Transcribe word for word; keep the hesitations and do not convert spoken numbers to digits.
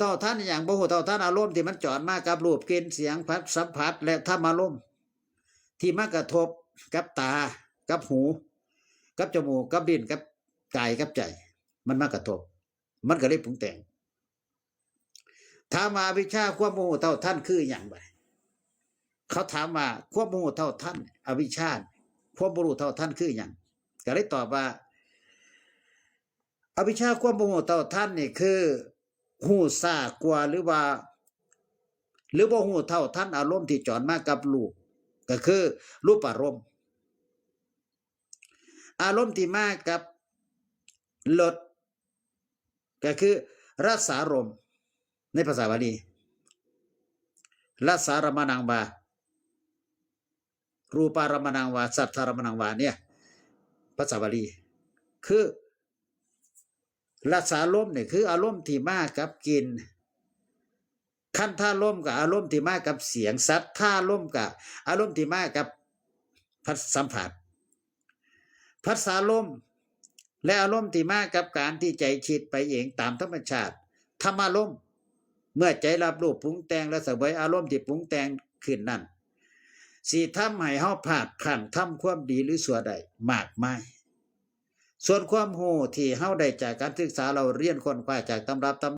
เท่าทันอหย่าง บ่ฮู้เท่าทันอารมณ์ที่มันจรมากับรูป กลิ่น เสียง ผัส สัมผัส และธรรมารมณ์ ที่มากระทบกับตา กับหู กับจมูก กับลิ้น กับกาย กับใจ มันมากระทบ มันก็เลยปรุงแต่ง ถามว่าอวิชชาความบ่ฮู้เท่าทันคือหยังบ่ เขาถามว่าความบ่ฮู้เท่าทัน อวิชชา ความบ่รู้เท่าทันคือหยัง ก็เลยตอบว่า อวิชชาความบ่ฮู้เท่าทันนี่คือฮู้ช้ากว่า หรือว่า หรือบ่ฮู้เท่าทันอารมณ์ที่จรมากับรูป ก็คือรูปารมณ์ อารมณ์ที่มากับรส ก็คือรสารมณ์ ในภาษาบาลี รสารมณังวา รูปารมณังวา สัทธารมณังวา เนี่ย ภาษาบาลี คือรสารมณ์เนี่ยคืออารมณ์ที่มากับกลิ่น คันธารมณ์ก็อารมณ์ที่มากับเสียง สัทธารมณ์ก็อารมณ์ที่มากับผัสสัมผัส ผัสสารมณ์ และอารมณ์ที่มากับการที่ใจคิดไปเองตามธรรมชาติ ธรรมารมณ์ เมื่อใจรับรู้ปรุงแต่งและเสวยอารมณ์ที่ปรุงแต่งขึ้นนั้น สิทำให้เฮาพลาดพลั้งทำความดีหรือชั่วได้มากมาย ส่วนความรู้ที่เฮาได้จากการศึกษาเล่าเรียนค้นคว้าจากตำรับตำ